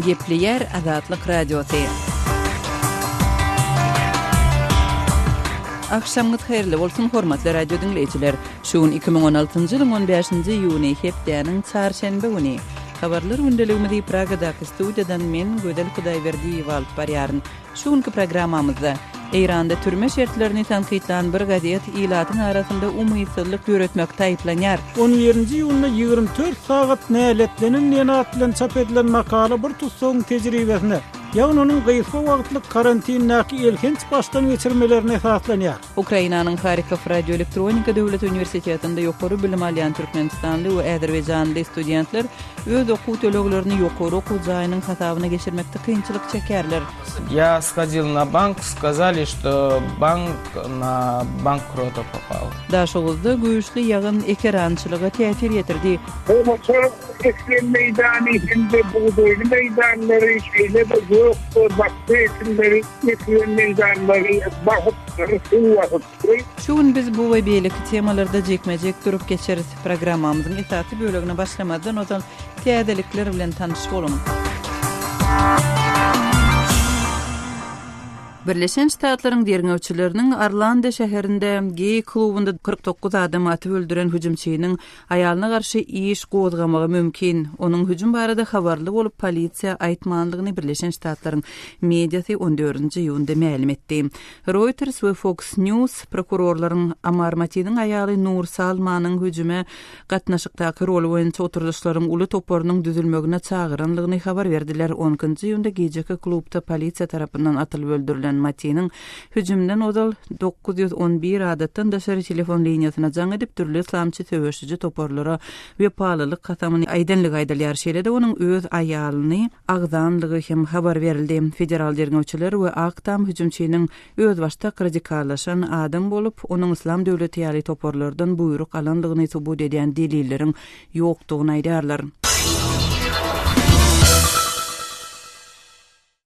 Gepleýär Azatlyk Radiosy. Agşamyňyz haýyrly bolsun, hormatly radio diňleýjiler! Şu gün 2016-njy ýylyň 15-nji iýuny, hepdäniň çarşenbe güni. Habarlar gündeligimizi Pragadaky studiýadan men, Gözel Hudaýberdiýewa alyp barýaryn. Şu günki programmamyzda, Eýranda türme şertlerini tankytlan bir gazet ilatyň arasynda umytsyzlyk döretmekde aýyplanýar. On birinji iýunda 24 sagat näletlenen diýen at bilen çap edilen makala bir tussagyň tejribesine, ýagny onuň gysga wagtlyk karantindäki elhenç başdan geçirmelerine esaslanýar. Ukrainanyň Harkow radioelektronika döwlet uniwersitetinde ýokary bilim alýan türkmenistanly we azerbaýjanly studentler öz okuw töleglerini ýokary okuw jaýynyň hasabyna geçirmekde kynçylyk çekýärler. Ýa shodil na bank, skazali çto bank na bankrota popal. Daşoguzda güýçli ýagyn ekerançylyga täsir ýetirdi. Gowaça ekilen meýdany hem-de bugdaýly meýdanlary, şeýle-de gök we bakja ekinleri ekilen meýdanlary basypdyr, suw basypdyr. Şu gün biz bu we beýleki temalarda jikme-jik durup geçeris. Programmamyzyň esasy bölegine başlamazdan ozal täzelikler bilen tanyş boluň. Birleşen Ştatlaryň derňewçileriniň Orlando şäherinde geý klubunda 49 adamy atyp öldüren hüjümçiniň aýalyna garşy iş gozgamagy mümkin. Onuň hüjüm barada habarly bolup, polisiýa aýtmanlygyny Birleşen Ştatlaryň mediasy on dördünji iýunda mälim etdi. Reuters we Fox News prokurorlaryň Amar Matiniň aýaly Nur Salmanyň hüjüme gatnaşykdaky roly boýunça oturdyşlaryň uly toparynyň düzülmegine çagyranlygyny habar berdiler. On ikinji iýunda gijeki klubda polisiýa tarapyndan atylyp öldürilen Matiniň hüjümden ozal 911 adatdan daşary telefon liniýasyna jaň edip, dürli yslamçy söweşiji toparlara wepalylyk kasamyny aýdanlygy aýdylýar. Şeýle-de onuň öz aýalyny agzanlygy hem habar berildi. Federal derňewçiler we Ak Tam hüjümçiniň özbaşdak radikallaşan adam bolup, onuň Yslam döwleti ýaly toparlardan buýruk alandygyny subut edýän delilleriň ýokdugyny aýdýarlar.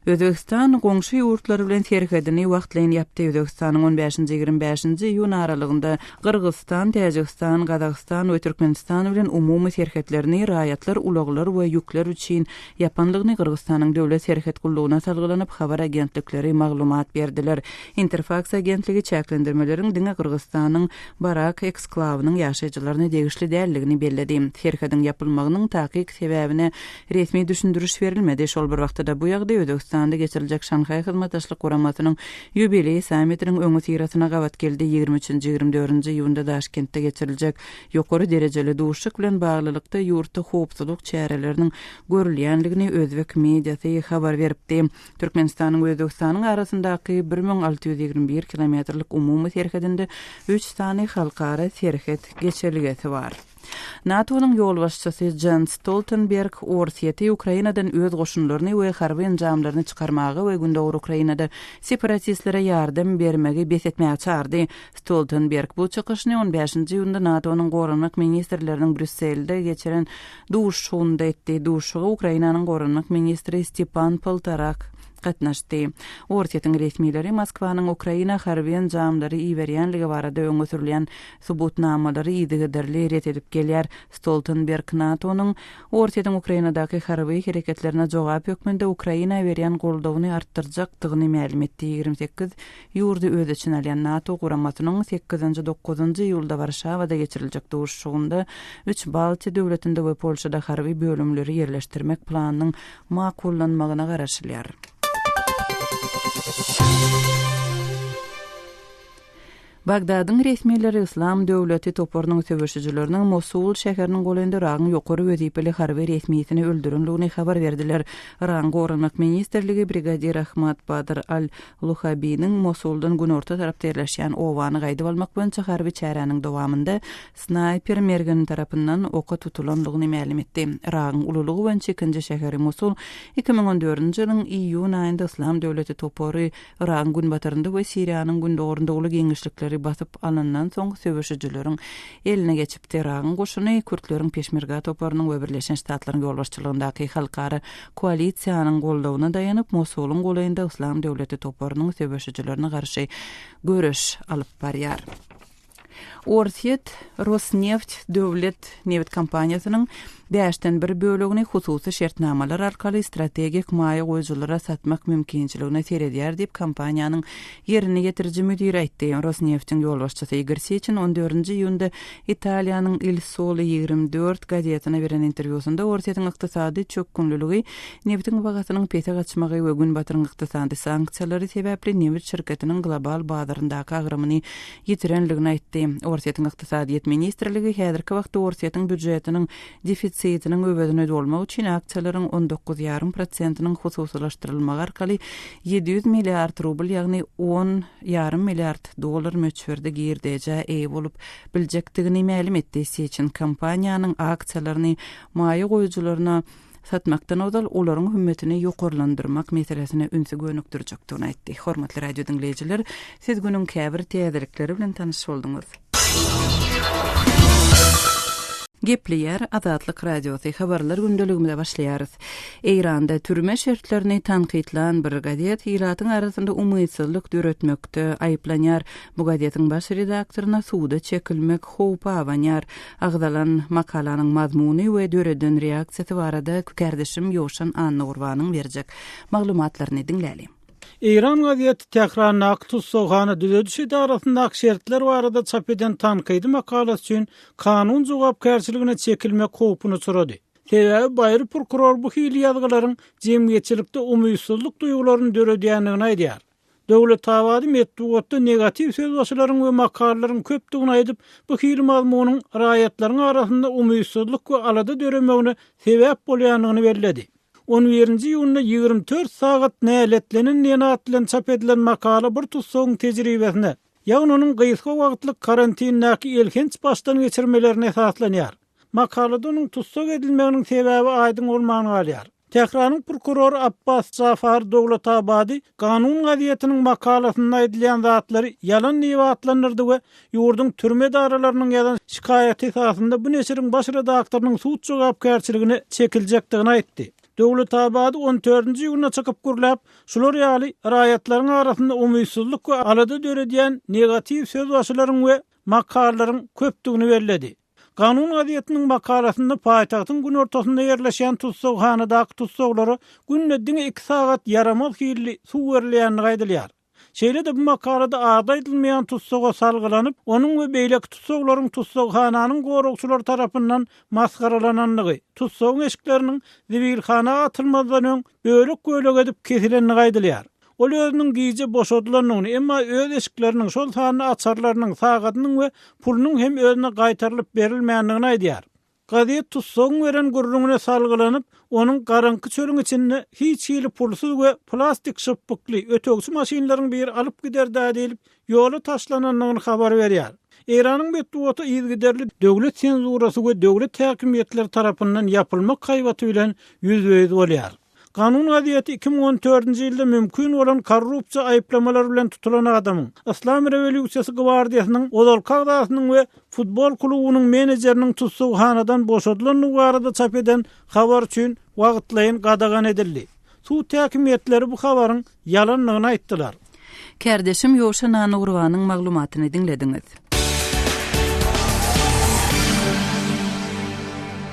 Özbegistan goňşy ýurtlar bilen serhedini wagtlaýyn ýapdy. Özbegistanyň on bäşinji, 25 nji iýun aralygynda Gyrgyzystan, Täjigistan, Gazagystan we Türkmenistan bilen umumy serhetlerini raýatlar, ulaglar we ýükler üçin ýapandygyny Gyrgyzystanyň Döwlet serhet gullugyna salgylanyp, habar agentlikleri maglumat berdiler. Interfaks agentligi çäklendirmeleriň diňe Gyrgyzystanyň Barak eksklawynyň ýaşaýjylaryna degişli däldigini belledi. Serhediň ýapylmagynyň takyk sebäbine Resmi düşündiriş berilmedi. Şol bir wagtda-da bu ýagdaý Özbegistanda geçiriljek Şanhaý Hyzmatdaşlyk Guramasynyň ýubileý sammitiniň öňüsyrasyna gabat geldi. Ýigrimi üçünji, ýigrimi dördünji iýunda Daşkentde geçiriljek ýokary derejeli duşuşyk bilen baglylykda ýurtda howpsuzlyk çäreleriniň görülýändigini özbek mediasy habar beripdi. Türkmenistanyň we Özbegistanyň arasyndaky 1621 kilometrlik umumy serhedinde üç sany halkara serhet geçelgesi bar. NATO-nyň ýolbaşçysy Jens Stoltenberg Orsýeti Ukrainadan öz goşunlaryny we harby enjamlaryny çykarmaga we gündogar Ukrainada separatistlere ýardam bermegi bes etmäge çagyrdy. Stoltenberg bu çykyşyny on bäşinji iýunda NATO-nyň goranmak ministrleriniň Brýusselde geçiren duşuşygynda etdi. Duşuşyga Ukrainanyň goranmak ministri Stepan Poltorak gatnaşdy. Orsýetiň resmileri Moskwanyň Ukraina harby enjamlary iberýänligi barada öňe sürülýän subutnamalary yzygiderli ret edip gelýär. Stoltenberg NATO-nyň Orsýetiň Ukrainadaky harby hereketlerine jogap hökmünde Ukraina berýän goldawyny artdyrjakdygyny mälim etdi. 28 ýurdy öz içine alýan NATO guramasynyň sekizinji, dokuzynjy iýulda Warşawada geçiriljek duşuşygynda üç Baltiýa döwletinde we Polşada harby bölümleri ýerleşdirmek planynyň makullanmagyna garaşylýar. Bagdadyň resmileri Yslam döwleti toparynyň söweşijileriniň Mosul şäheriniň golaýynda Yragyň ýokary wezipeli harby resmisini öldürendigini habar berdiler. Yragyň Goranmak ministrligi brigadir Ahmad Badr al-Luhabiniň Mosuldan günorta tarapda ýerleşýän obany gaýdyp almak boýunça harby çäräniň dowamynda snaýper mergeni tarapyndan oka tutulandygyny mälim etdi. Yragyň ululygy boýunça ikinji şäheri Mosul 2014-nji ýylyň iýun aýynda Yslam döwleti topary Yragyň günbatarynda we Siriýanyň gündogarynda uly giňişlikleri basyp alandan soň söweşijileriň eline geçipdi. Yragyň goşuny kürtleriň Peşmerga toparynyň we Birleşen Ştatlaryň ýolbaşçylygyndaky halkara koalisiýanyň goldawyna daýanyp, Mosulyň golaýynda Yslam döwleti toparynyň söweşijilerine garşy göreş alyp barýar. Orsýet Rosneft döwlet nebit kompaniýasynyň bäşden bir bölegini hususy şertnamalar arkaly strategik maýa goýujylara satmak mümkinçiligine seredýär diýip, kompaniýanyň ýerine ýetiriji müdiri aýtdy. Rosneftiň ýolbaşçysy Igor Seçin on dördünji iýunda Italiýanyň Il Sole 24 gazetine beren interwýusynda Orsýetiň ykdysady çökgünliligi, nebitiň bahasynyň pese gaçmagy we Günbataryň ykdysady sanksiýalary sebäpli nebit şirketiniň global bazaryndaky agramyny ýitirenligini aýtdy. Orsýetiň Ykdysadyýet ministrligi häzirki wagtda Orsýetiň býujetiniň defisitiniň öwezini dolmak üçin aksiýalaryň on dokuz ýarym prosentiniň hususylaşdyrylmagy arkaly 700 milliard rubl, ýagny on ýarym milliard dollar möçberde girdejä eýe bolup biljekdigini mälim etdi. Seçin kompaniýanyň aksiýalaryny maýa goýujylaryna satmakdan ozal olaryň hümmetini ýokarlandyrmak meselesine ünsi gönükdirjekdigini aýtdy. Hormatly radio diňleýjiler, siz günüň käbir täzelikleri bilen tanyş bolduňyz. Gepleýär Azatlyk Radiosy, Habarlar gündeligimize başlaýarys. Eýranda türme şertlerini tankytlan bir gazet ilatyň arasynda umytsyzlyk döretmekde aýyplanýar. Bu gazetiň baş redaktoryna suda çekilmek howpy abanýar. Agzalan makalanyň mazmuny we döreden reaksiýasy barada kärdeşim Ýowşan Annagurbanyň berjek maglumatlaryny diňläliň. Eýran gazeti Tährandaky tussaghana düzediş edarasyndaky şertler barada çap eden tankydy makalasy üçin kanun jogapkärçiligine çekilmek howpuna uçrady. Sebäbi baýry prokuror bu hili ýazgylaryň jemgyýetçilikde umytsyzlyk duýgularyny döredýändigini aýdýar. Döwletabady metbugatda negatiw sözbaşylaryň we makalalaryň köpdügini aýdyp, bu hili mazmunyň raýatlaryň arasynda umytsyzlyk we alada döremegine sebäp bolýandygyny belledi. On birinji iýunda 24 sagat näletlenen diýen at bilen çap edilen makala bir tussagyň tejribesine, ýagny onuň gysga wagtlyk karantindäki elhenç başdan geçirmelerine esaslanýar. Makalada onuň tussag edilmeginiň sebäbi aýdyň bolman galýar. Tähranyň prokurory Abbas Jafar Dowlatabady Kanun gazetiniň makalasynda aýdylýan zatlary ýalan diýip atlandyrdy we ýurduň türme edaralarynyň ýazan şikaýaty esasynda bu neşiriň baş redaktorynyň sud jogapkärçiligine çekiljekdigini aýtdy. Döwletabady on dördünji iýunda çykyp gürläp, şular ýaly raýatlaryň arasynda umytsyzlyk we alada döredýän negatiw sözbaşylaryň we makalalaryň köpdügini belledi. Kanun gazetiniň makalasynda paýtagtyň günortasynda ýerleşýän tussaghanadaky tussaglara günde diňe iki sagat ýaramaz hilli suw berilýändigi aýdylýar. Şeýle-de bu makalada ady aýdylmaýan tussaga salgylanyp, onuň we beýleki tussaglaryň tussaghananyň goragçylary tarapyndan masgaralanandygy, tussagyň eşikleriniň zibilhana atylmazdan öň bölek-bölek edip kesilendigi aýdylýar. Ol özüniň gije boşadylandygyny, emma öz eşikleriniň, şol sanda açarlarynyň, sagadynyň we pulunyň hem özüne gaýtarylyp berilmändigini aýdýar. Gazet tussagyň beren gürrüňine salgylanyp, onuň garaňky çölüň içinde hiç hili pulsuz we plastik şypbykly, ötegçi maşynlaryň biri alyp gider-dä diýlip, ýola taşlanandygyny habar berýär. Eýranyň metbugaty yzygiderli döwlet senzurasy we döwlet häkimiýetleri tarapyndan ýapylmak haýbaty bilen ýüzbe-ýüz bolýar. Kanun gazeti 2014-nji ýylda mümkin bolan korrupsiýa aýyplamalary bilen tutulan adamyň, Yslam rewolýusiýasy gwardiýasynyň ozalky agzasynyň we futbol klubunyň menejeriniň tussaghanadan boşadylandygy barada çap eden habar üçin wagtlaýyn gadagan edildi. Sud häkimiýetleri bu habaryň ýalandygyny aýtdylar. Kärdeşim Ýowşan Annagurbanyň maglumatyny diňlediňiz.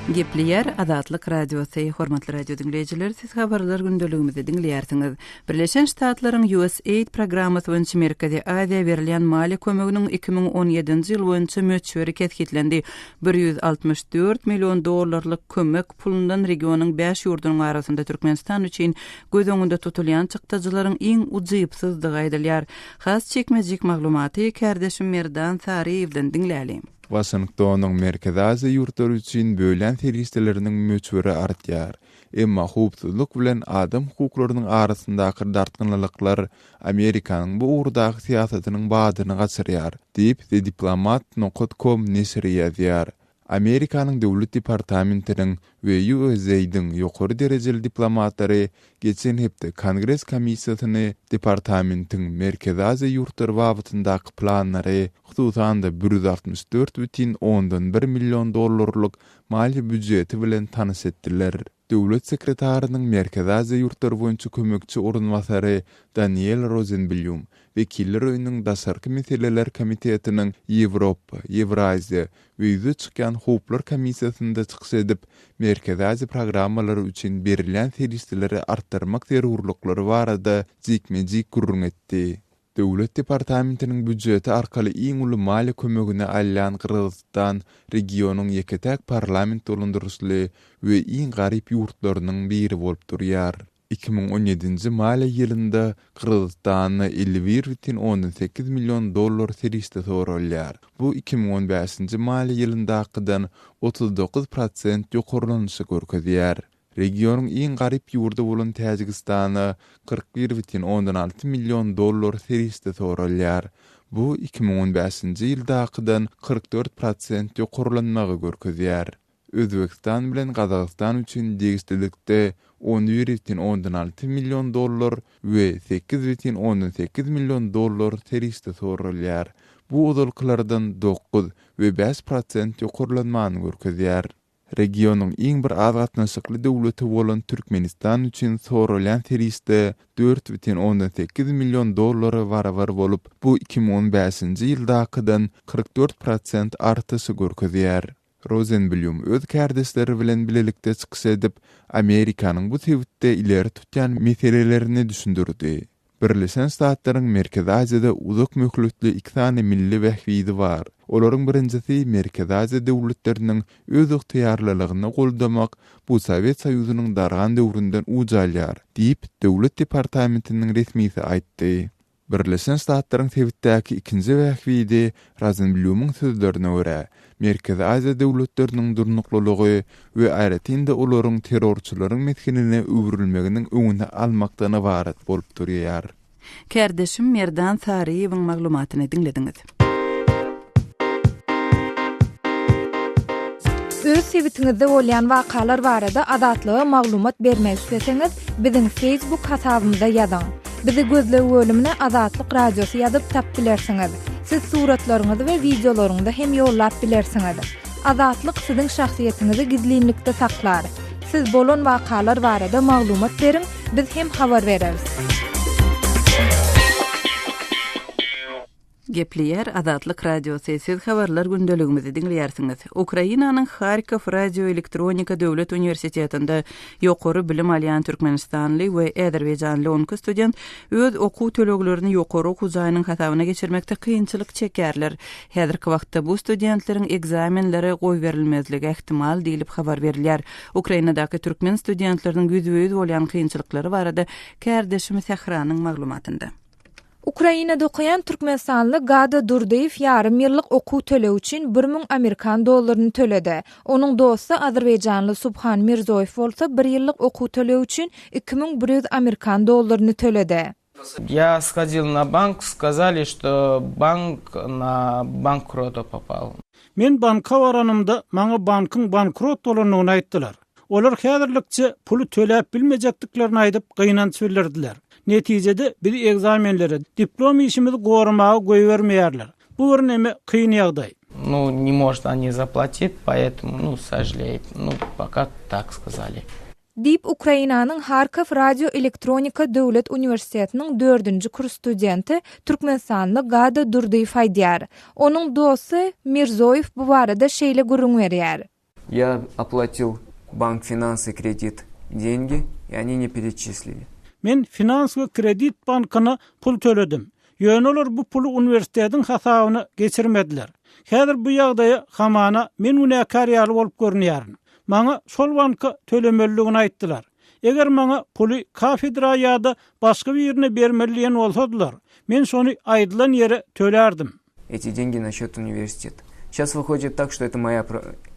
Gepleýär Azatlyk Radiosy. Hormatly radio diňleýjiler, siz habarlar gündeligimizi diňleýärsiňiz. Birleşen Ştatlaryň USAID programmasy boýunça Merkezi Aziýa berilýän maliýe kömeginiň 2017-nji ýyl boýunça möçberi kesgitlendi. 164 million dollarlyk kömek pulundan regionyň bäş ýurdunyň arasynda Türkmenistan üçin göz öňünde tutulýan çykdajylaryň iň ujypsyzdygy aýdylýar. Has jikme-jik maglumaty kärdeşim Merdan Saryýewden diňläliň. Waşingtonyň Merkezi Aziýa ýurtlary üçin bölýän serişdeleriniň möçberi artýar. Emma howpsuzlyk bilen adam hukuklarynyň arasyndaky dartgynlylyklar Amerikanyň bu ugurdaky syýasatynyň badyny gaçyrýar, diýip, The Diplomat nokat com neşiri ýazýar. Amerikanyň Döwlet departamentiniň we USAID-iň ýokary derejeli diplomatlary geçen hepde Kongres komissiýasyny departamentiň Merkezi Aziýa ýurtlary babatyndaky planlary, hususan-da, 164 bütin ondan bir million dollarlyk maliýe býujeti bilen tanyş etdiler. Döwlet sekretarynyň Merkezi Aziýa ýurtlary boýunça kömekçi orunbasary Daniel Rozenblýum, Wekiller öýüniň Daşarky meseleler komitetiniň Ýewropa, Ýewraziýa we ýüze çykýan howplar komissiýasynda çykyş edip, Merkezi Aziýa programmalary üçin berilýän serişdeleri artdyrmak zerurlyklary barada jikme-jik gürrüň etdi. Döwlet departamentiniň býujeti arkaly iň uly maliýe kömegini alýan Gyrgyzystan regionyň ýeke-täk parlament dolandyryşly we iň garyp ýurtlarynyň biri bolup durýar. 2017-nji maliýe ýylynda Gyrgyzystanda 51,8 million dollar serişde soralýar. Bu 2015-nji maliýe ýylyndakydan 39 prosent ýokarlanyşy görkezýär. Regionyň iň garyp ýurdy bolan Täjigistana 41,6 million dollar serişde soralýar. Bu 2015-nji ýyldakydan 44 prosent ýokarlanmagy görkezýär. Özbegistan bilen Gazagystan üçin degişlilikde 11,6 million dollar we 8,8 million dollar serişde soralýar. Bu ozalkylardan 9 we 5 prosent ýokarlanmany görkezýär. Regionyň iň bir az gatnaşykly döwleti bolan Türkmenistan üçin soralýan serişde 4,8 million dollara barabar bolup, bu 2015-nji ýyldakydan 44 prosent artyşy görkezýär. Rozenblýum öz kärdeşleri bilen bilelikde çykyş edip, Amerikanyň bu sebitde ileri tutýan meselelerini düşündirdi. Birleşen Ştatlaryň Merkezi Aziýada uzak möhletli iki sany milli bähbidi bar. Olaryň birinjisi Merkezi Aziýa döwletleriniň özygtyýarlylygyny goldamak, bu Sowet Soýuzynyň dargan döwründen uç alýar, diýip, Döwlet departamentiniň resmisi aýtdy. Birleşen Ştatlaryň sebitdäki ikinji bähbidi, Rozenblýumyň sözlerine görä, Merkezi Aziýa döwletleriniň durnuklylygy we aýratyn-da olaryň terrorçylaryň mesgenine öwrülmeginiň öňüni almakdan ybarat bolup durýar. Kärdeşim Merdan Saryýewiň maglumatyny diňlediňiz. Öz sebitiňizde bolýan wakalar barada Azatlyga maglumat bermek isleseňiz, biziň Facebook hasabymyza ýazyň. Bizi gözleg bölümine Azatlyk Radiosy ýazyp tap bilersiňiz. Siz suratlaryňyzy we wideolaryňyzy hem ýollap bilersiňiz. Azatlyk siziň şahsyýetiňizi gizlinlikde saklar. Siz bolan wakalar barada maglumat beriň, biz hem habar bereris. Gepleýär Azatlyk Radiosy, siz habarlar gündeligimizi diňleýärsiňiz. Ukrainanyň Harkow radioelektronika döwlet uniwersitetinde ýokary bilim alýan türkmenistanly we azerbaýjanly on iki student öz okuw töleglerini ýokary okuw jaýynyň hasabyna geçirmekde kynçylyk çekýärler. Häzirki wagtda bu studentleriň ekzamenlere goýberilmezligi ähtimal diýlip habar berilýär. Ukrainadaky türkmen studentleriniň ýüzbe-ýüz bolýan kynçylyklary barada kärdeşim Sähranyň maglumatynda. Ukrainada okaýan türkmenistanly Gada Durdyýew ýarym ýyllyk okuw tölegi üçin 1000 amerikan dollaryny töledi. Onuň dosty azerbaýjanly Subhan Mirzoýew bolsa bir ýyllyk okuw tölegi üçin 2100 amerikan dollaryny töledi. Ýa shodil na bank, skazali, çto bank na bankroto popal. Men banka baranymda, maňa bankyň bankrot bolandygyny aýtdylar. Olar häzirlikçe puly töläp bilmejekdiklerini aýdyp, gynanç bildirdiler. Netijede, bizi ekzamenlere, diplom işimizi goramaga goýbermeýärler. Bu birneme kyn ýagdaý. Nu, ne может oni zaplatit, poetomu, nu, sожалеет. Nu, poka tak skazali. Diýip, Ukrainanyň Harkow radioelektronika döwlet uniwersitetiniň dördünji kurs studenti, türkmenistanly Gada Durdyýew aýdýar. Onuň dosty Mirzoýew bu barada şeýle gürrüň berýär. Ýa oplatil bank finansy kredit dengi i oni ne pereçislili. Men finans we kredit bankyna pul töledim. Ýöne olar bu puly uniwersitetiň hasabyna geçirmediler. Häzir bu ýagdaýa hamana men günäkär ýaly bolup görünýärin. Maňa şol banka tölemelidigini aýtdylar. Eger maňa puly kafedra ýa-da başga birine bermeli diýen bolsadylar, men şony aýdylan ýere tölärdim. Эти деньги на счет uniwersiteta. Сейчас выходит так, что это моя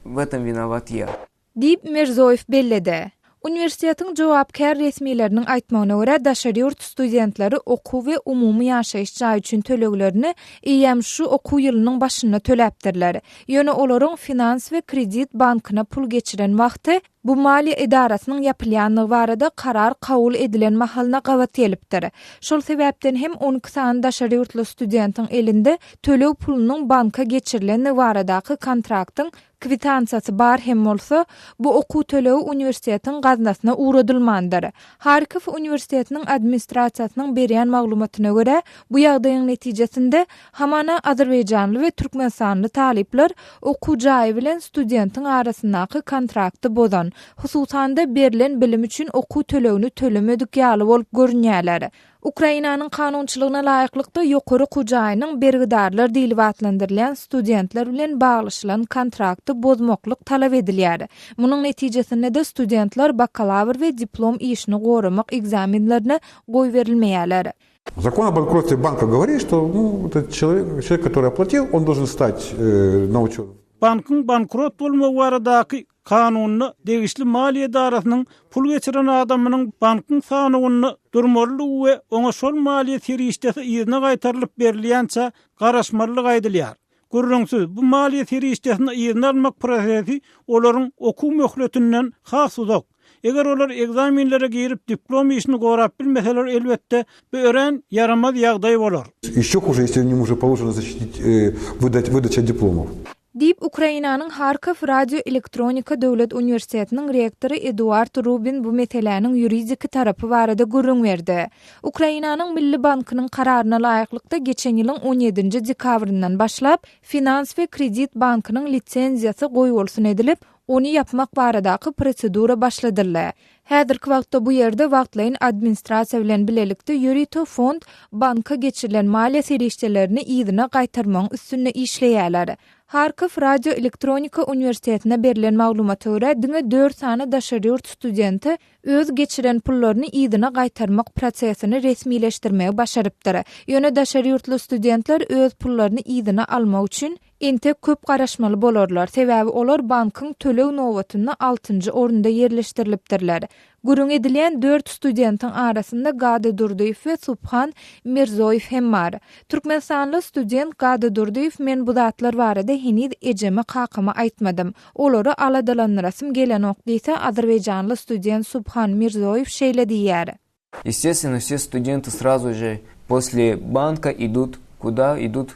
в этом виноват я. Diýip, Mirzoýew belledi. Uniwersitetiň jogapkär resmileriniň aýtmagyna görä, daşary ýurt studentleri okuw we umumy ýaşaýyş jaýy üçin töleglerini eýýäm şu okuw ýylynyň başynda töläpdirler. Ýöne olaryň finans we kredit bankyna pul geçiren wagty. Bu maliýe edarasynyň ýapylýanlygy barada karar kabul edilen mahalyna gabat gelipdir. Şol sebäpden hem 12 sany daşary ýurtly studentiň elinde töleg pulunyň banka geçirilenligi baradaky kontraktyň kwitansiýasy bar hem bolsa, bu okuw tölegi uniwersitetiň gaznasyna ugradylmandyr. Harkow uniwersitetiniň administrasiýasynyň berýän maglumatyna görä, bu ýagdaýyň netijesinde, hamana azerbaýjanly we türkmenistanly talyplar okuw jaýy bilen studentiň arasyndaky kontrakty bozan, hususan-da berlen bilim üçin okuw tölegini tölemedik ýaly bolup görünýärler. Ukrainanyň kanunçylygyna laýyklykda, ýokary okuw jaýynyň bergidarlar diýlip atlandyrylýan studentler bilen baglaşylan kontrakty bozmaklyk talap edilýär. Munuň netijesinde-de studentler bakalawr we diplom işini goramak ekzamenlerine goýberilmeýärler. Закон о банкротстве банка говорит, что ну, этот человек, человек, который оплатил, он должен стать э, на учет. Bankyň bankrot bolmagy baradaky Kanunda degişli maliýe edarasynyň pul geçiren adamynyň bankyň sanawynda durmalydygy we oňa şol maliýe serişdesi yzyna gaýtarylyp berilýänçä garaşmalydygy aýdylýar. Gürrüňsiz, bu maliýe serişdesini yzyna almak prosesi olaryň okuw möhletinden has uzak. Eger olar ekzamenlere girip diplom işini gorap bilmeseler, elbetde, bu örän ýaramaz ýagdaý bolar. Еще хуже, если им уже положено защитить, выдать, выдача дипломов. Diýip, Ukrainanyň Harkow radioelektronika döwlet uniwersitetiniň rektory Eduard Rubin bu meseläniň ýuridiki tarapy barada gürrüň berdi. Ukrainanyň Milli bankynyň kararyna laýyklykda, geçen ýylyň on ýedinji dekabryndan başlap, Finans we kredit bankynyň lisenziýasy goýbolsun edilip, ony ýapmak baradaky prosedura başladyldy. Häzirki wagtda bu ýerde wagtlaýyn administrasiýa bilen bilelikde ýörite fond banka geçirilen maliýe serişdelerini yzyna gaýtarmagyň üstünde işleýärler. Harkow radioelektronika uniwersitetine berlen maglumata görä, diňe dört sany daşary ýurt studenti öz geçiren pullaryny yzyna gaýtarmak prosesini resmileşdirmegi başarypdyr. Ýöne daşary ýurtly studentler öz pullaryny yzyna almak üçin Entek köp garaşmaly bolarlar, sebäbi olar bankyň töleg nobatynda altynjy orunda ýerleşdirilipdirler. Gürrüň edilýän dört studentiň arasynda Gady Durdyýew we Subhan Mirzoýew hem bar. Türkmenistanly student Gady Durdyýew Men bu zatlar barada heniz ejeme, kakama aýtmadym. Olary aladalandyrasym gelenok diýse, azerbaýjanly student Subhan Mirzoýew şeýle diýýär. Естественно, все studenty srazu же после banka idut kuda idut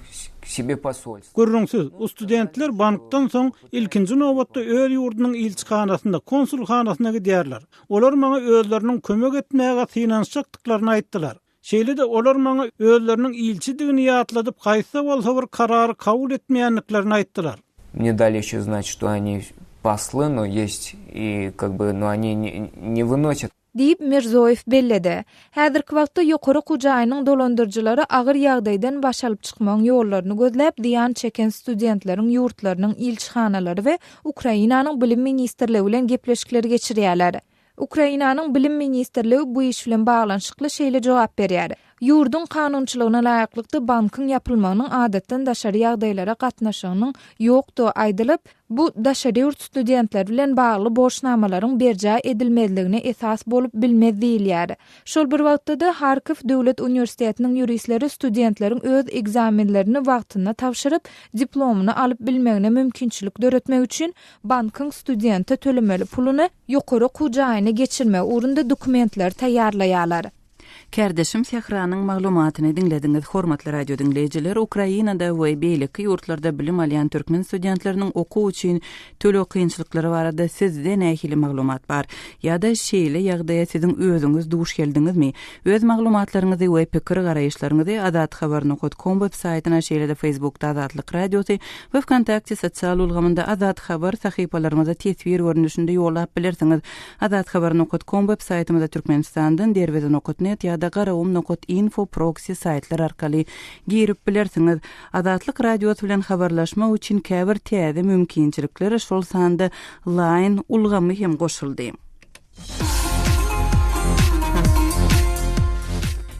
k sebe posolstvo. Gürrüňsiz, studentler bankdan soň ilkinji nobatda öz ýurdunyň ilçihanasyna, konsulhanasyna gidýärler. Olar maňa özleriniň kömek etmäge synanyşjakdyklaryny aýtdylar. Şeýle-de olar maňa özleriniň ilçidigini ýatladyp haýsy-da bolsa bir karary kabul etmeýändiklerini aýtdylar. Mne dali еще znать, что они послы, но есть и как бы, но они не выносят. Diýip, Mirzoýew belledi. Häzirki wagtda ýokary okuw jaýynyň dolandyryjylary agyr ýagdaýdan baş alyp çykmagyň ýollaryny gözläp, zyýan çeken studentleriň ýurtlarynyň ilçihanalary we Ukrainanyň Bilim ministrligi bilen gepleşikleri geçirýärler. Ukrainanyň Bilim ministrligi bu iş bilen baglanyşykly şeýle jogap berýär, Ýurduň kanunçylygyna laýyklykda bankyň ýapylmagynyň adatdan daşary ýagdaýlara gatnaşygynyň ýokdugy aýdylyp, bu daşary ýurt studentleri bilen bagly borçnamalaryň berjaý edilmezligine esas bolup bilmez diýilýär. Şol bir wagtda-da, Harkow döwlet uniwersitetiniň ýuristleri studentleriň öz ekzamenlerini wagtynda tabşyryp, diplomyny alyp bilmegine mümkinçilik döretmek üçin bankyň studente tölemeli puluny ýokary okuw jaýyna geçirmek ugrunda dokumentleri taýýarlaýarlar. Kärdeşim Sähranyň maglumatyny diňlediňiz. Hormatly radio diňleýjiler, Ukrainada we beýleki ýurtlarda bilim alýan türkmen studentleriniň okuw üçin töleg kynçylyklary barada sizde nähili maglumat bar? Ýa-da şeýle ýagdaýa siziň özüňiz duş geldiňizmi? Öz maglumatlaryňyzy we pikir-garaýyşlaryňyzy azathabar nokat kom web saýtyna, şeýle-de Facebookda Azatlyk Radiosy we Wkontakte sosial ulgamynda Azathabar sahypalarymyza teswir görnüşinde ýollap bilersiňiz. Azathabar nokat kom web saýtymyza Türkmenistandan Derweze nokat net ýa-da Garagum nokat info proksi saýtlar arkaly girip bilersiňiz. Azatlyk Radiosy bilen habarlaşmak üçin käbir täze mümkinçilikler, şol sanda Line ulgamy hem goşuldy.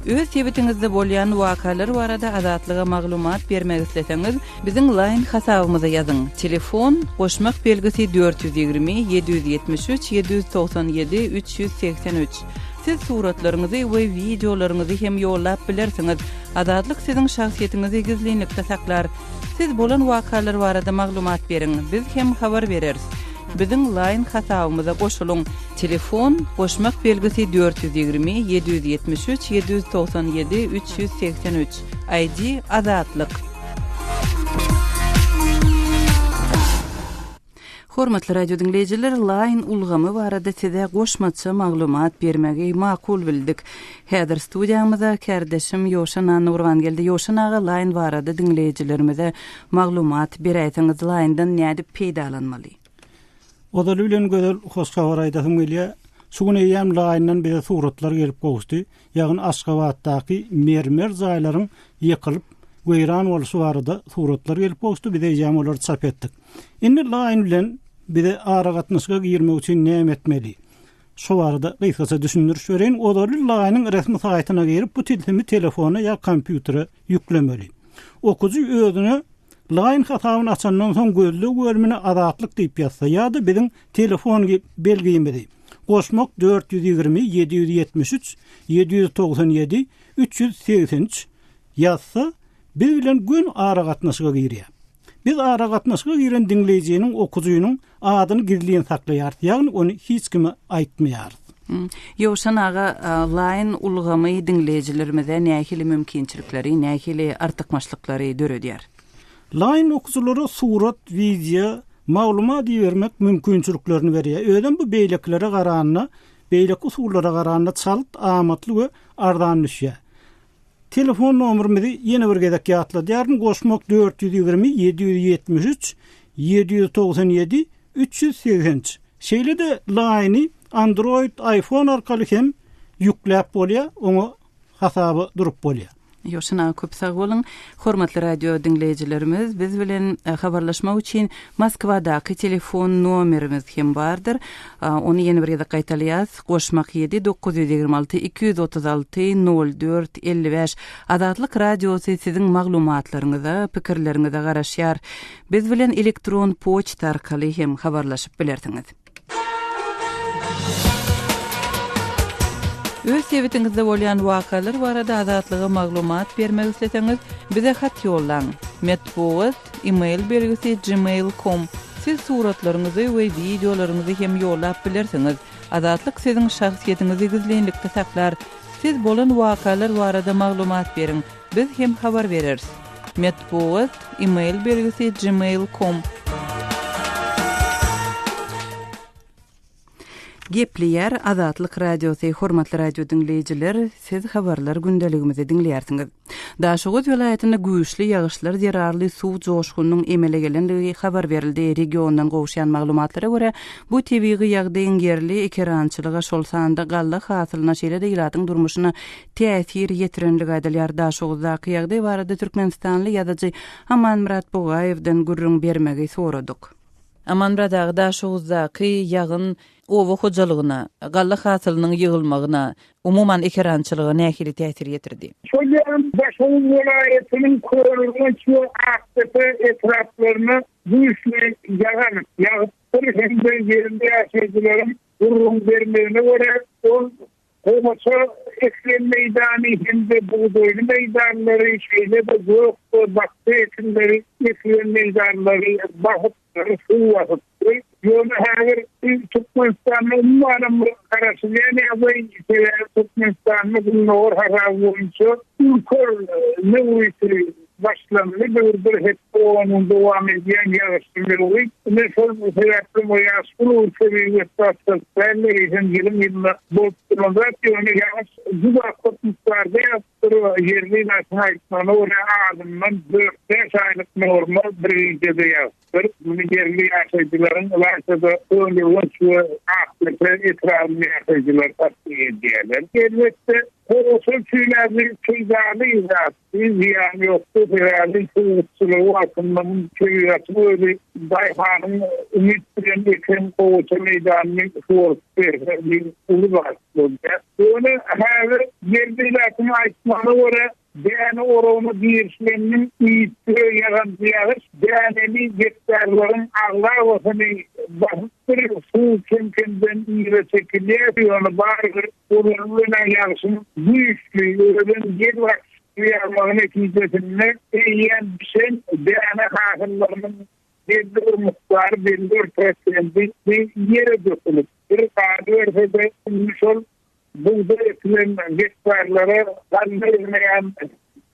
Öz sebitiňizde bolýan wakalar barada Azatlyga maglumat bermek isleseňiz, biziň Line hasabymyza ýazyň, telefon, goşmak belgisi 420 773 797 383. Siz suratlaryňyzy we wideolaryňyzy hem ýollap bilersiňiz. Azatlyk siziň şahsyýetiňizi gizlinlikde saklar. Siz bolan wakalar barada maglumat beriň, biz hem habar bereris. biziň Line hasabymyza goşulyň. Telefon, goşmak belgisi 420 773 797 383, ID, Azatlyk. Hormatly radio diňleýjiler, Line ulgamy barada size goşmaça maglumat bermegi makul bildik. Häzir studiýamyza kärdeşim Ýowşan Annagurban geldi. Ýowşan aga, Line barada diňleýjilerimize maglumat beräýseňiz, Line-dan nädip peýdalanmaly? Ozaly bilen Gözel hoş habar aýdasym gelýär. Şu gün eýýäm Line-dan bize suratlar gelip gowuşdy. Ýagny Aşgabatdaky mermer jaýlaryň ýykylyp, weýran bolşy barada suratlar gelip gowuşdy, biz eýýäm olary çap etdik. Indi Line bilen bize aragatnaşyga girmek üçin näme etmeli? Şu barada gysgaça düşündiriş bereýin. Ozaly Line-iň resmi saýtyna girip, bu tilsimi telefona ýa kompýutere ýüklemeli. Okyjy özüne Line hasabyny açandan soň gözleg bölümine Azatlyk diýip ýazsa ýa-da biziň telefon belgimizi goşmak 420 773 797 383 ýazsa, biz bilen göni aragatnaşyga girýär. Biz aragatnaşyga giren diňleýjiniň, okyjynyň adyny gizlin saklaýarys, ýagny ony hiç kime aýtmaýarys. Ýowşan aga, Line ulgamy diňleýjilerimize nähili mümkinçilikleri, nähili artykmaçlyklary döredýär? Line okyjylara surat, wideo, maglumat ibermek mümkinçiliklerini berýär. Özem bu beýlekilere garanda, beýleki usullara garanda çalt, amatly we arzan düşýär. Telefon nomerimizi ýene bir gezek ýatladýaryn, goşmak 420 773 797 383. Şeýle-de Line-i Android, iPhone arkaly hem ýükläp bolýar, oňa hasaba durup bolýar. Ýowşan aga köp sag boluň. Hormatly radio diňleýjilerimiz, biz bilen habarlaşmak üçin Moskwadaky telefon nomerimiz hem bardyr. Ony ýene bir gezek gaýtalaýas. Goşmak 7 926 236 04 55. Azatlyk Radiosy siziň maglumatlaryňyza, pikirleriňize garaşýar. Biz bilen elektron poçta arkaly hem habarlaşyp bilersiňiz. Öz sebitiňizde bolýan wakalar barada Azatlyga maglumat bermek isleseňiz, bize hat ýollaň. Metbugat, e-mail belgisi gmail com. Siz suratlaryňyzy we wideolaryňyzy hem ýollap bilersiňiz. Azatlyk siziň şahsyýetiňizi gizlinlikde saklar. Siz bolan wakalar barada maglumat beriň, biz hem habar bereris. Metbugat, e-mail belgisi gmail com. Gepleýär Azatlyk Radiosy, hormatly radio diňleýjiler, siz habarlar gündeligimizi diňleýärsiňiz. Daşoguz welaýatynda güýçli ýagyşlar zerarly suw joşgunynyň emele gelendigi habar berildi. Regiondan gowuşýan maglumatlara görä, bu tebigy ýagdaýyň ýerli ekerançylyga, şol sanda galla hasylyna, şeýle-de ilatyň durmuşyna täsir ýetirenligi aýdylýar. Daşoguzdaky ýagdaý barada türkmenistanly ýazyjy Amanmyrat Bugaýewden gürrüň bermegi soradyk. Amanmyrat aga, Daşoguzdaky ýagyn oba hojalygyna, galla hasylynyň ýygylmagyna, umuman ekerançylyga nähili täsir ýetirdi? Şol ýagyn Daşoguz welaýatynyň Köneürgenç we Akdepe etraplaryna güýçli ýagan ýagypdyr hem-de ýerli ýaşaýjylaryň gürrüň bermegine görä, ol Gowaça ekilen meýdany hem-de bugdaýly meýdanlary, şeýle-de gök we bakja ekinleri ekilen meýdanlary basyp, suw basypdy. Ýöne häzir Türkmenistanda umumanam bir garaşylýan ýagdaý, sebäbi Türkmenistanda gündogar hasaby boýunça ülker möwriti başlandy, bu bir hepde on gün dowam edýän ýagyşly möwrit. Ine şol sebäpli bu ýagyş uly bir tebigy betbagtçylyk däldir, eýsem ýylyň-ýylyna bolup duran zat, ýöne ýagyş juda köp mukdarda ýagypdyr, ýerli ilatyň aýtmagyna görä azyndan dört-bäş aýlyk norma bir gijede ýagypdyr. Muny ýerli ýaşaýjylaryň, ylaýta-da Köneürgenç we Akdepe etrabynyň ýaşaýjylary tassyk edýärler. Elbetde, gowaça üçin bir peýdaly zat. Zyýany ýokdy, sebäbi suw gytçylygy wagtynda muň tebigatyň özi daýhanyň umyt bilen eken gowaça meýdanyny suwaryp berse bir uly zat bolýar. Ýöne häzir ýerli ilatyň aýtmagyna görä, däne oragyna girişileniniň yzky ýagan ýagyş däneli gektarlaryň aglabasyny basypdyr, suw kem-kemden yza çekilýär, ýöne barybir Olar bilen ýagşyň güýçli, özem ýel gatyşykly ýagmagy netijesinde eýýäm bişen däne hasyllarynyň belli bir mukdary, belli bir prosendi ýere dökülip, bir galyberse-de, indi şol bugdaý ekilen gektarlara galla ýygnaýan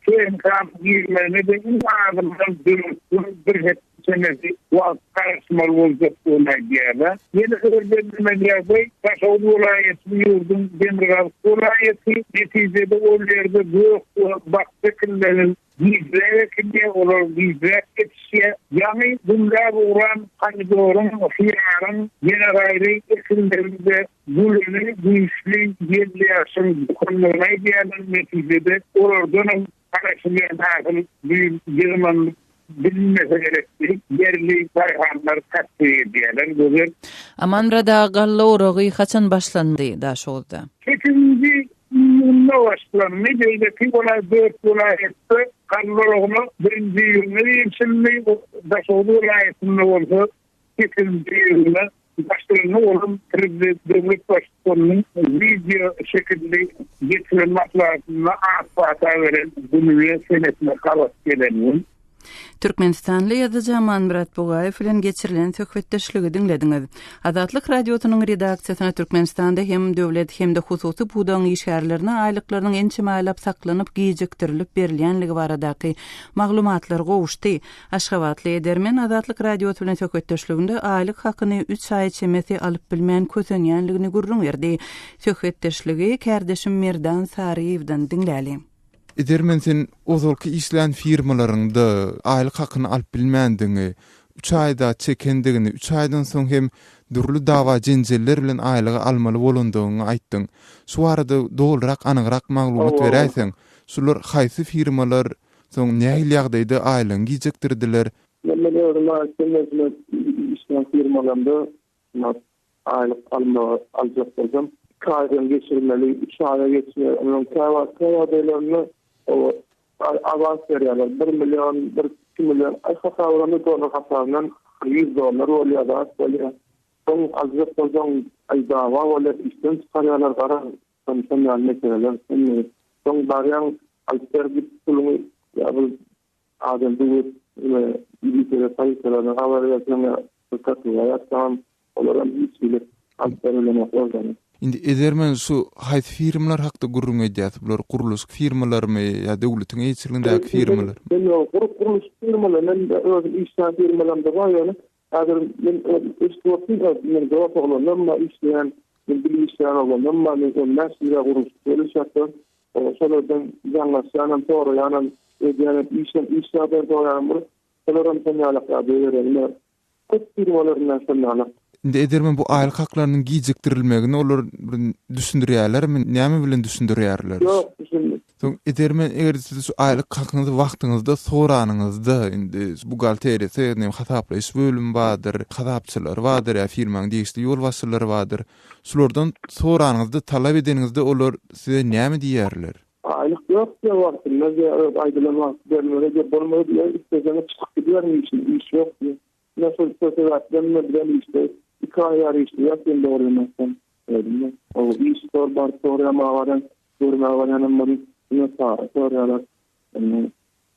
tehnikanyň girmegine-de iň azyndan dört gün, bir hepde çemesi wagt garaşmaly boljakdygyny aýdýarlar. Ýene bir bellemeli ýagdaý, Daşoguz welaýaty ýurduň demirgazyk welaýaty, netijede ol ýerde gök we bakja ekinleri gijräk ekilýär, olar gijräk ýetişýär. Ýaňy gülläp ugran pomidoryň, hyýaryň, ýene gaýry ekinleriň-de gülüni güýçli ýel-ýagşyň dökendigini aýdýarlar, netijede olardanam garaşylýan hasyl bu ýyl ýygnanyp bilinmese gerek diýip, ýerli daýhanlar tassyk edýärler. Gözel. Amanmyrat aga galla oragy haçan başlandy Daşoguzda? Sekizinji iýunda başlandy. Beýleki welaýat dört welaýatda galla oragyna birinji iýunda girişildi. Daşoguz welaýatynda bolsa sekizinji iýunda başlandy. Olam prezident döwlet baştutanynyň wideo şekilli geçiren maslahatynda ak pata beren gününe senesine gabat gelen gün. Türkmenistanly ýazyjy Amanmyrat Bugaýew bilen geçirilen söhbetdeşligi diňlediňiz. Azatlyk Radiosynyň redaksiýasyna Türkmenistanda hem döwlet, hem-de hususy pudagyň işgärlerine aýlyklarynyň ençeme aýlap saklanyp, gijikdirilip berilýänligi baradaky maglumatlar gowuşdy. Aşgabatly edermen Azatlyk Radiosy bilen söhbetdeşliginde aýlyk hakyny üç aý çemesi alyp bilmän kösenýänligini gürrüň berdi. Söhbetdeşligi kärdeşim Merdan Saryýewden diňläli. Edermen sen ozalky işlän firmalaryňda aýlyk hakyny alyp bilmändigiňi, üç aýda çekendigini, üç aýdan soň hem dürli dawa-jenjeller bilen aýlygy almaly bolandygyňy aýtdyň. Şu barada dolurak, anygrak maglumat beräýseň. Şular haýsy firmalar, soň nähili ýagdaýda aýlygyňy gijikdirdiler? Men özüm aýtdym, özüme işlän firmalarymda Aýlyk almagy aljak bolsam, iki aýdan geçirmeli, üç aýa geçýär. Ondan käwagt kä ýagdaýlarynda awans berýärler. Bir million, bir iki million, aý hasabynda dollar hasabyndan 100 dollar bolýar, zat bolýar. Soň aljak bolsaň, aý dawa bolýar, işden çykarýarlar, garaz, şon ýaly meseleler. Soň barýaň, alyp ber diýip puluňy ýa bir Adam döwlet we milisiýada polisiýalardan habar berseň ýa prokuratura ýazsaňam olaram hiç hili alyp berilenoklar seni. Indi edermen şu haýsy firmalar hakda gürrüň edýäs bular gurluşyk firmalarymy ýa döwletiň eýeçiligindäki firmalarmy? Men ýok gurluşyk firmalary men özüm işleýän firmalarymda bar ýöne häzir men özüm eşidip otyryn men dost oglanlarym bar işleýän men bile işleýän oglanlarym bar men 15 ýyl bäri gurluşykda işläpdir Şolardan jaňlaşýanam, soraýanam, edýänem, işem, iş ýagdaýyny soraýanam bolup, şolaram şon ýalak ýagdaý berýär. Ine, köp firmalarynda şon ýalak. Indi edermen bu aýlyk haklarynyň gijikdirilmegini olar bir düşündirýärlermi, näme bilen düşündirýärler? Ýok, düşünmez. Soň edermen eger siz şu aýlyk hakyňyzy wagtyňyzda soranyňyzda, indi buhgalteriýasy, ýagny hasaplaýyş bölümi bardyr, hasapçylary bardyr ýa firmaň degişli ýolbaşçylary bardyr. Şulardan soranyňyzda, talap edeniňizde olar size näme diýerler? Aýlyk ýok diýýär wagtynda diýýär, öz aýdylan wagty berilmese diýýär, bolmasa diýýär, isleseňiz çykyp gidiberiň işden, iş ýok diýýär. Ine şol şol sebäpden bizem işde iki aý bäri işleýäs diýen dogrymy aýtsam. Gördüňmi? O iş zor baryp soraýan barýan, görmäge barýanam bolýar, diňe para soraýarlar. Indi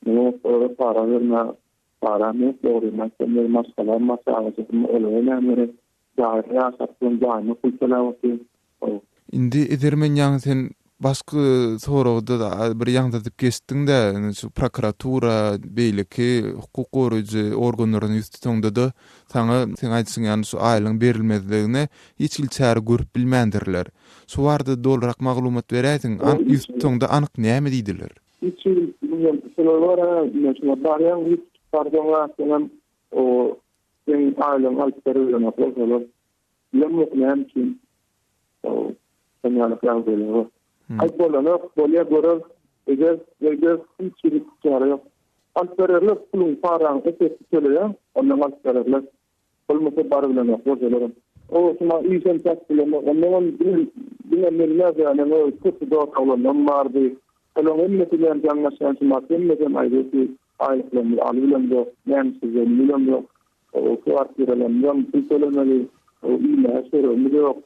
ýok, olara para bermäge param ýok dogrymy aýtsam, meniň maşgalam bar, çagajygym bar, olara näme gerek? Jaýda ýaşap duran jaýyma pul töläp otyryn. Hawa. Indi edermen ýaňy sen başky soragda bir ýaňzydyp geçdiň-dä, şu prokuratura, beýleki hukuk goraýjy organlaryna ýüz tutaňda-da saňa seň aýdyşyň ýaly şu aýlygyň berilmezligine hiç hili çäre görüp bilmändirler. Şu barada dolurak maglumat beräýseň, ýüz tutaňda anyk näme diýdiler? Hiç hili şular bar-a, şuňa barýaň ýüz tutup barsaň-a seňem o Seň aýlygyňy alyp beribilenok bolsalar, bilemok näme üçin şon ýaly ýagdaýlar bar. Aýt bolanok, bolýa göreris, ederis, beýderis, hiç hili çäre ýok. Alyp bererler puluň, paraň ep-esli töleýäň, ondan alyp bererler. Bolmasa barybilenok bolsalaram. O şuma işem tapyp bilemok. Ondanam diňe diňe men däl, ýa meň öz köp dost oglanlarym bardy. Olaryň hemmesi bilen jaňlaşýan şumat hemmesem aýdýar ki, Aýlyklarymyzy alybilemzok, näme etjegimizi bilemzok. Kwartiralarymyzam pul tölemeli, iýmäge çöregimiz ýok.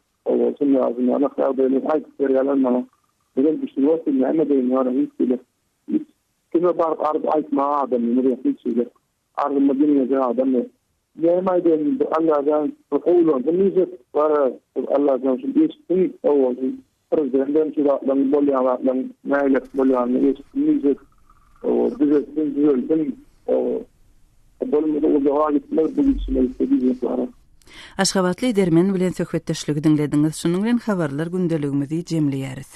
Şunýaly ýagdaýlary aýdyp berýärler maňa. Menem düşünip otyryn, näme edeýin, ýöne hiç hili hiç kime baryp arz aýtmaga adamymyz ýok, hiç hili. Arzymy diňlejek adam ýok. Näme aýdaýyn indi Allajan bir gowulansyn diýjek bara Allajan şu eşitsin owazy prezident hem şu zatlaryň bolýan zatlaryň nägilek bolýanyny eşitsin diýjek düzetsin düzelsin bolmasa uzaga gitmez bu gidişine gitse diýjek bara. Aşgabatly edermen bilen söhbetdeşligi diňlediňiz. Şunuň bilen habarlar gündeligimizi jemleýäris.